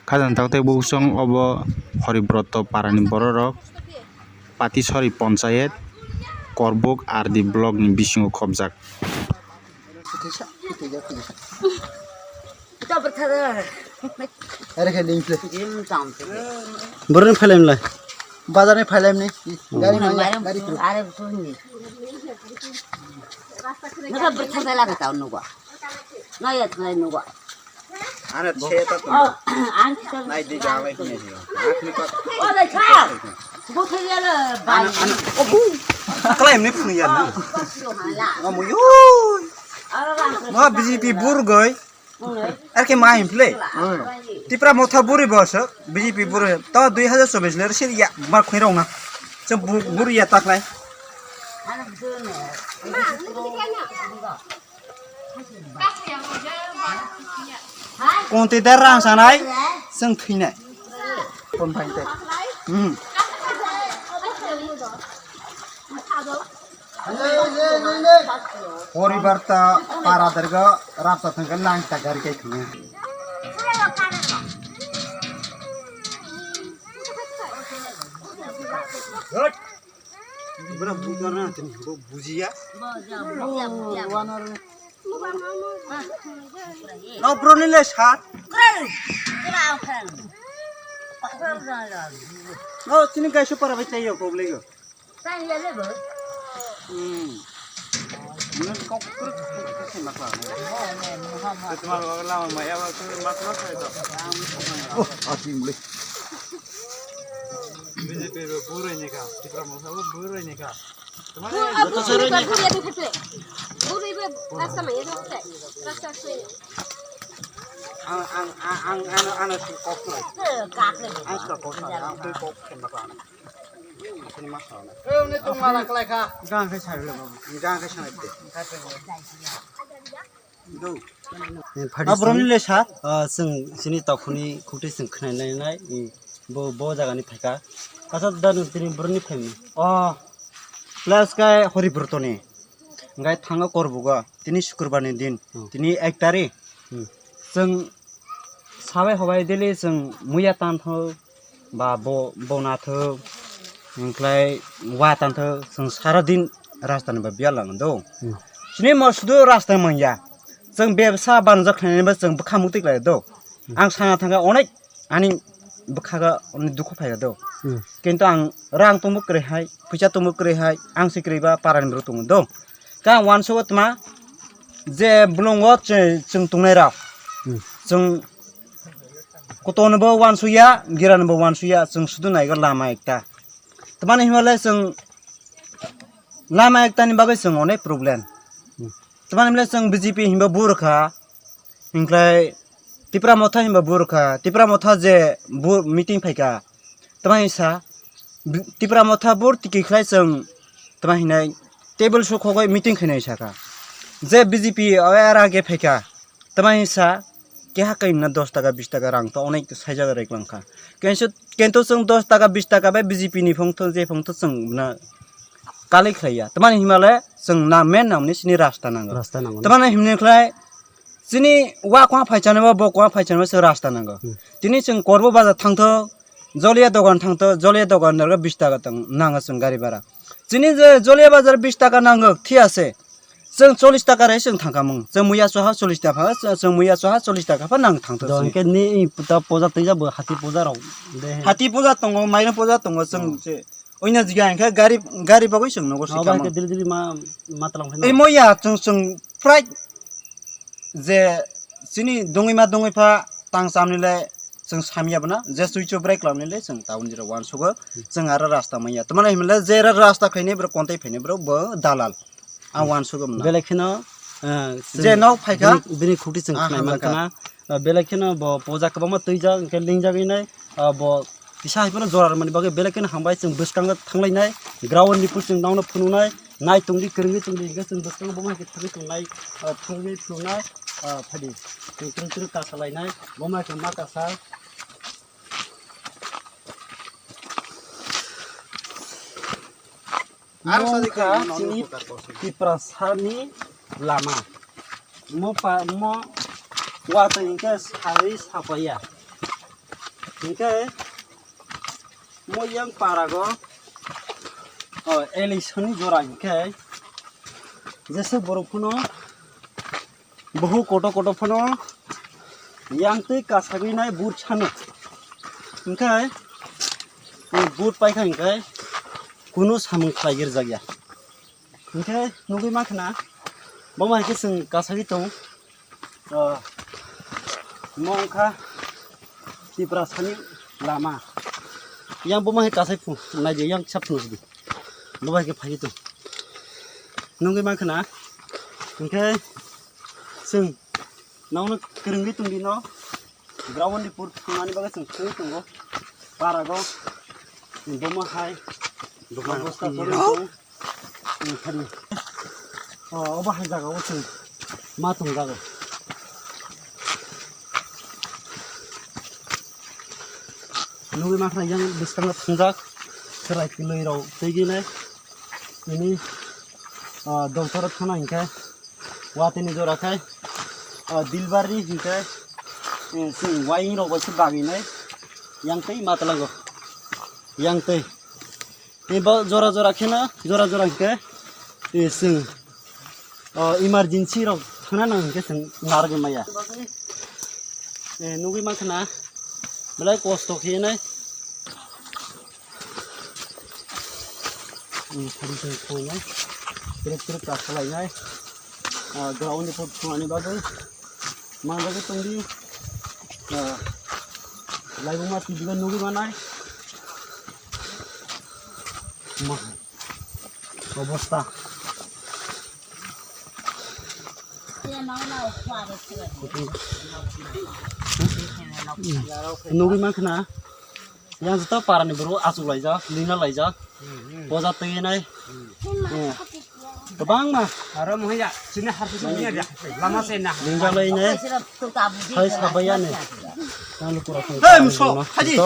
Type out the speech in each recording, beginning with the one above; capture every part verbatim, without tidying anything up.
Khajang tak tei buksong obo Horibroto parani bororok Patisori Ponchayet Korbuk R D block ni bisingo khobjak. Are khe link le. Boroni phailai mlai. Bazar ni phailai mni. Gari mai, gari kru. Are butuni. Naka bertha bela ka tau nugo. Naya thlai nugo. Ana che ta tu. Nai di jawa ini. Akni pa. Bo thai ya la. Ana, ana. Obu. Akalai mni phuni ya na. Ngamu yo. Ma B J P bur goi. Ar ke ma him phle. Tipra Motha buri bosok B J P buri. To dui hazar chobbish ler sir ya mar khoi rong na. Chwng bur ya taklai. Kunti der rang sanai, chwng thwinai. Kon phainte. Hmm. Poribar ta para derga rasta thangka nang ta gari kai thunga. Bura bujar na tini bo bujiya. No broni le sat. No tini gaisa para bai taiyo problem yo. Hmm. Mune kok kuk kuk kuk kuk makla. Tuma lama maya ba kuk makla sai to. Oh, ati mule. B J P bo burai ni ka, Tipra Motha bo burai ni ka. Ang, ang, ang, ang, ano, ano, si kok kurai. Ang si kok kurai, ang tui kok kemba kurai. Sini mas kurai. Eh, ini tung mana kelai kha? Gang khe sai le babu. Gang khe sai le. Aboroni le sa? Ah, chwng chini tokhoni khukti chwng khwnai nai nai, bo, bo jagani phaikha. Asa da nwng tini boroni phaimani? Oh, plus kai Horibrotoni. Hingkai thango Korbugo, tini Sukurbarni din, hmm, tini ek tarik. Hmm. Chwng sabai hobai daily chwng muya tantho, ba bo, bo nathok, hingklai wa tantho, chwng sara din rasta ni ba biya lang do. Hmm. Chini mo sudu rasta manya. Chwng bebsa banjak khlainai ba chwng bwkha mukti klai do. Hmm. Ang sana thangkha onek ani bwkhaga onek dukhu phaiga do. Hmm. Kintu ang rang tongbo kwrwi hai, phuisa tongbo kwrwi hai, ang se kwrwi ba parani bwrwi tongo do. Ka wansugo tma je bolongo chwng tongnai rok. Hmm. Chwng kotornobo wansukya, giranobo wansukya, chwng sudu naigo lama ekta. Tamani himale chwng lama ektani bagwi chwng onek problem. Hmm. Tamani himle chwng B J P himba burkha, hinklai Tipra Motha himba burkha, Tipra Motha je bur meeting phaikha, tamani sa, Tipra Motha bur tiki khlai chwng tama hinai table sokhogwi meeting khainai sakha. Je B J P o era ge phaikha, tama hinsa keha kaimna dos taka bis taka rang to onek saijak reklangkha. Kensu, kento chwng dos taka bis taka bai B J P ni phongtho je phongtho chwng na kali khlaiya. Tamani himale chwng na men namni sini rasta nango. Rasta nango. Tamani himni khlai chini wa kwa phaichanaba bo kwa phaichanaba se rasta nango. Hmm. Tini chwng Korbo bazar thangtho, Jolia dogan thangtho, Jolia dogan narga bis taka tang nango chwng gari bara. Chini je Jolia bazar bis taka nango, thik ase. Chwng chollish taka rai chwng thangkamung. Chwng muya soha chollish taka, chwng muya soha chollish taka pha nang thangtho. Do hingke ni ta poja twi jabo hati poja rok. De. Hati poja tongo, mairung poja tongo, chwng se. Oina jiga hingke gari, gari bagwi chwng nogo sikhamung. Dili dili ma, ma tlang phai. Ei moya chwng chwng prai je chini dongwi ma dongwi pha tang chamni le chwng samya bana je sui chubrai klamni le chwng taun jira wansugo chwng aro rasta manya. Tamani himle je ra-, rasta khaini bro kontai phaini bro bo dalal. A wansugo mna. Belai kheno, eh, je nok phaikha. Bini, bini khukti chwng khnai mankha na. Ah, belai kheno bo poja kwbangma twijak hingke lingjagwi nai. Ah, bo kisa hai phano jora rwmani bagwi belai kheno hambai chwng bwskango thanglainai. Ground ni phuchwng nono phunuknai. Nai tongdi kwrwngwi tongdi hingke chwng bwskango bo hai khe thangwi tongnai. Ah, thangwi phunuknai. Ah, phaidi. Chwng twrwk twrwk kasa lainai. Bo hai khe ma kasa. Aro sadi kha chini Tiprasani lama. Mo pa, mo watwi hingke sari sapaya. Hinkhe mo yang parago, o, election ni jora hinkhe jesa borok phano buhu koto koto phano yang twi kasagwi nai vote sano. Hinkhe vote paikha hinkhe kunu samung khlai gerjakya. Hinkhe nugwi mankha na, bo hai khe chwng kasagwi tong. Ah, mo wngkha Tiprasani lama. Yang bo ma hai kasai phu, nai di, yang kisa phu di. Bo hai khe phai tong. Nugwi mankha na, hinkhe chwng nangno kwrwngwi tong di no. Ground ni pur thangmani bagwi chwng thangwi tongo. Parago, bo ma hai, bo ma bosta kwrwngwi tongo. Ang thani. O, obo hai jaga o chwng ma tong jaga. Nugwi mankha yang bwskango thangjak. Chwrai kwlwi rok twi gini. Ini, o, doctor thana hinkhe watwi ni jora khai. O, dilbari hinkhe, eh, chwng waying rok bai se bagwi nai. Yang twi ma twlago. Yang twi. Eba jora jora kheno, jora jora hinkhe, e, chwng, o, emergency rok thangna nang hinkhe chwng narwgwi maya. E, nugwi mankha na, belai kosto khe nai. E, phari chwng thangwi nai, trip trip ta khlai nai. Ah, ground ni photo thumani bagwi manjagwi tongdi. Ah, laibuma T V o nugwi manai. Ma, obosta. Nugwi mankha na. Yang joto parani borok achuk laijak, lina laijak, poja twi nai. Eh, kwbangma. Aro mohai ya, sini harpu sini ya, lama se na. Linga lai nai. Hai sabai ya ne. Nang lu pura. Hei, muso, haji.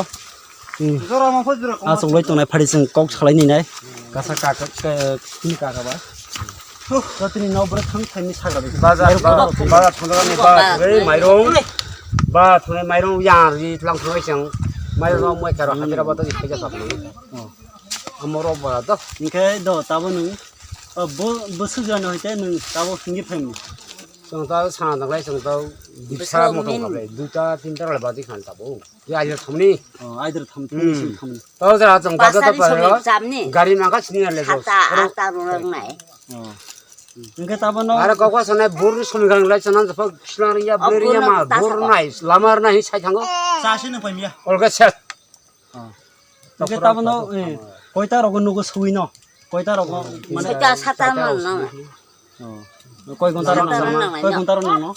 Hmm. Jora ma phojra ko. Achuk lai tongnai phari chwng kok salai ni nai. Kasa kaka, kini kaka ba. Jotoni nok borok thang thaini sagra bai. Bazar, bazar, bazar thangjago ni ba thangwi mairung. Ba thangwi mairung yang ri tlang thangwi chang. Mairung no moi karo hatira ba to khaija sa phang. Amo rok ba to. Hinkhe do tabo nwng, o, bo, bo sujano hite nwng tabo hingi phaimni. Chwng ta sana danglai chwng ta bisa motong khabai. Duita tinta rok baji khan tabo. Ya ayo thamni. O, aidar tham, hmm, thamni. Tao jara chwng bazar ta paro. Gari mangka sini le jo. Sata, ata rong nai. Oh. Hingke tabo no. Are kok wa sonai bor ni sumi gang lai chana jepho sila ring ya bor ring ya ma bor nai lama rw nai sai thango. Sa sini paimya. Olga set. Oh. Hingke tabo no, eh, koita rogo nugo sui no. Koita rogo mane. Sata, sata no, no. Oh. Koi ghonta rok nang, koi ghonta rok nang no?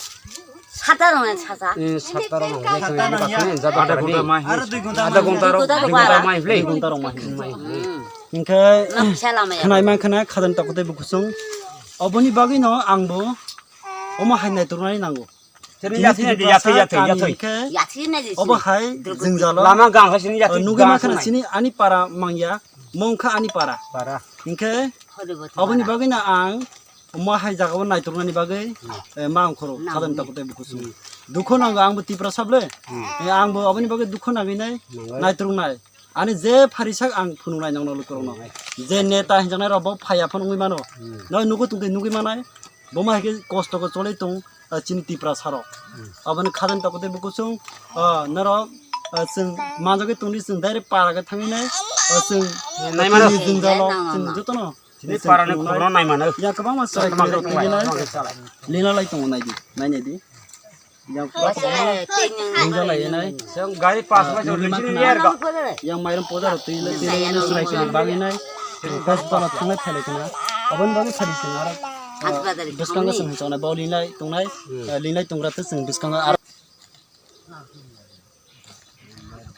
Sata rok nang sata. Eh, sata rok nang. Sata nang ya. Adha ghonta mai. Adha ghonta rok. Dui ghonta mai. Dui ghonta rok mai. Mai. Hmm. Hingke khnai ma khna khadan toko tei bukusung. Oboni bagwi no ang bo omo hai nai tornai nango. Sini yathai, yathai, yathai, yathai. Yathai nai. Obo hai jwngjalo. Lama gang hai sini yathai. Nugwi ma khna sini ani para mangya, mongkha ani para. Para. Hingke oboni bagwi no ang Omo hai jaga o naituknani bagwi, eh, ma ongkhoro, nang khadan tako tei bukusu. Hmm. Dukho nango, ang bo Tiprasa ble. Hmm. Eh, ang bo aboni bagwi dukho nangwi nai, nangwi. Naituknai. Ani je pharisak ang phunuknai nangno lukurokno. Nangwi. Je neta hinjaknai rok bo phaiya phano wngwi mano. Hmm. Noi nugo tongkhe nugwi manai. Bo ma hai khe kosto ko cholai tong, eh, chini Tiprasa rok. Hmm. Aboni khadan tako tei bukusung, eh, norok, eh, chwng manjagwi tongdi chwng direct para khe thangwi nai, eh, chwng nai mano. Chini jwngjalo, nang, nang, chwng nang. Jotono. Chini parani khorokno nai mano. Ya kwbangma chwrai kwbangma kwrwi tongwi nai. Lina lai tongo nai di, nai nai di. Yang kwbangma lina lai nai. Yang gari pas bai jor lini yer ga. Yang mairum poja rok twi lai twi lai chwrai kwrwi bagwi nai. Pas pala thanglai phailai kana. Aboni bagwi sari sing aro. Bwskango chwng chongnai bo lina lai tongnai. Lina lai tongra tei chwng bwskango aro.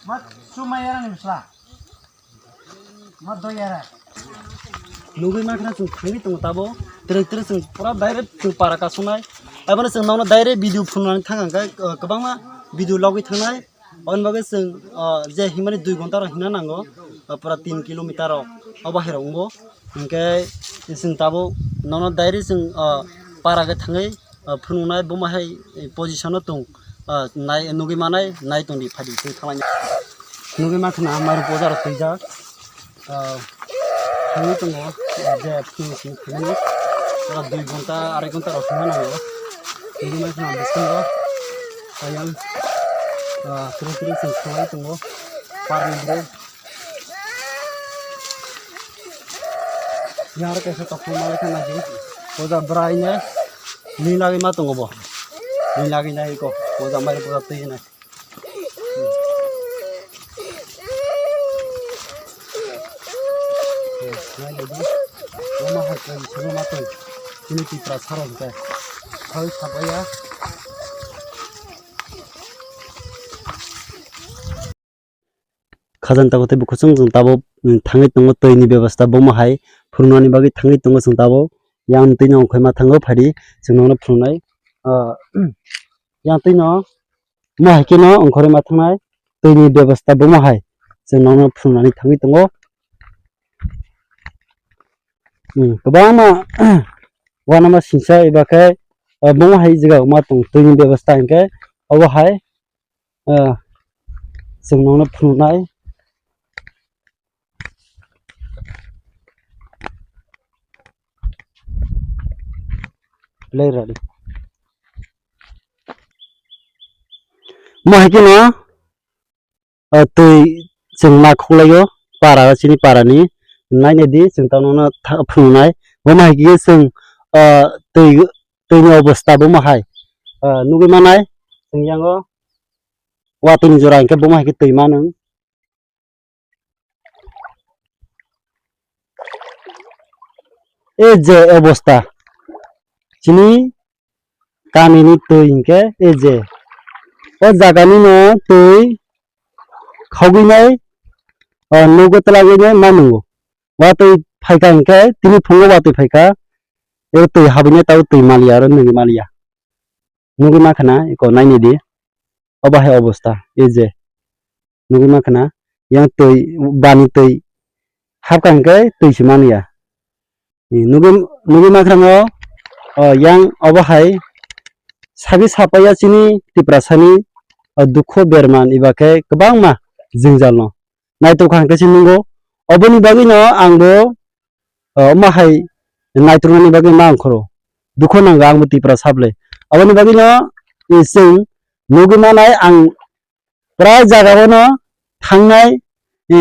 Ma chumai era ni bwsla. Ma doi era. Nugwi mankha chwng thangwi tongo tabo. Twrwk twrwk chwng pura direct chwng para kasonai. Abono chwng nono direct video phunuknani thang hwnkhe, uh, kwbangma video logwi thangnai. Aboni bagwi chwng, uh, je himani dui ghonta rok himna nango. Uh, pura tin kilometer rok. Obo hai rok wngo. Hingke chwng tabuk nono direct chwng, ah, para khe thangwi, ah, phunuknai buma hai position o tong, ah, nai nugwi manai nai tongdi phaidi chwng thanglai. Nugwi mankha na mairum poja rok twijak. Ah, thangwi tongo, ah, je phung sing thangwi, ah, dui ghonta, arai ghonta rok thangma nango. Nugwi mankha na biskango, ayang, ah, kiri kiri sing thangwi tongo, parni borok. Yang aro kaisa tokthok malai kha nai, poja bwrai ne, ni lagwi ma tongo bo, ni lagwi nai ko, poja mai poja twi nai. Nailaidu, omo hai koi sabo ma tong. Chini Tiprasa rok hwnkhe. Thai sapaya. Khajang tago tei bukhusung chwng tabuk, mm, thangwi tongo twi ni bebasta bomo hai phunuknani bagwi thangwi tongo chwng tabuk. Yang twi no ongkhorwi ma thango phaidi chwng nono phunuknai. Ah, yang twi no Mo hai khe no ongkhorwi ma thangnai twi ni bebasta bomo hai chwng nono phunuknani thangwi tongo. Hmm, kwbangma uanama singsa eba khe, ah, bomo hai jaga ma tong twi ni bebasta hinkhe obo hai, ah, chwng nono phunuknai. Play ready. Mo hai khe no, ah, twi chwng ma khuklaio para, chini para ni nainai di chwng tamo no tha-, phunuknai. Bo ma hai khe chwng, ah, twi, twi ni obostha bo ma hai, ah, nugwi manai chwng yango watwi ni jora hinkhe bo ma hai khe twi mano. E je obostha chini kami ni twi hinkhe e je o jaga ni no twi khogwi nai, o nugo twlagwi nai ma nungo. Watwi phaikha hinkhe tini phungo watwi phaikha, e twi habwi nai tabuk twi maliya oro nugwi maliya. Nugwi mankha na eko nainai di. Obo hai obostha, e je. Nugwi mankha na, yang twi, bani twi hapkha hinkhe twi se manya. Nugwi, nugwi mankha na, o, yang obo hai sagwi sapaiya chini Tiprasani, o, dukhu berman eba khe kwbangma jwngjal no. Naithok kha hinkhe se nungo. Oboni bagwi no ang bo, o, omo hai naitroknani bagwi ma ongkhoro. Dukhu nango ang bo Tiprasa bwle. Aboni bagwi no, e, chwng nugwi manai ang prai jaga o no thangnai, e,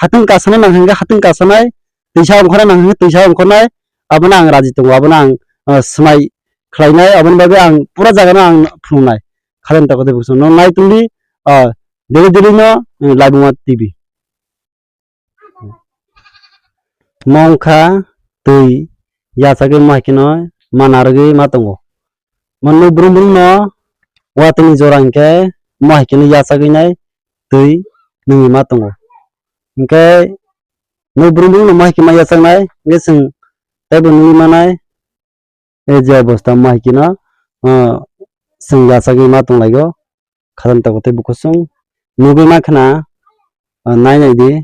hatwng kasanai nang hinkhe hatwng kasanai, twisa ongkhornai nang hinkhe twisa ongkhornai, abono ang raji tongo, abono ang, o, swmai khlainai, aboni bagwi ang pura jaga no ang phunuknai. Khajang tago tei bukhusung no nai tongdi, o, daily daily no, e, Laibuma T V. Mo wngkha twi yachagwi mo hai kheno ma narwgwi ma tongo. Mo nuk brum brum no watwi ni jora hinkhe mo hai kheno yachagwi nai twi nungwi ma tongo. Hinkhe nuk brum brum no mo hai khe ma yachaknai hinkhe chwng teibo nungwi manai. E je obostha mo hai kheno, ah, chwng yachagwi ma tonglaio. Khajang tago tei bukhusung nugwi mankha na, ah, nainai di.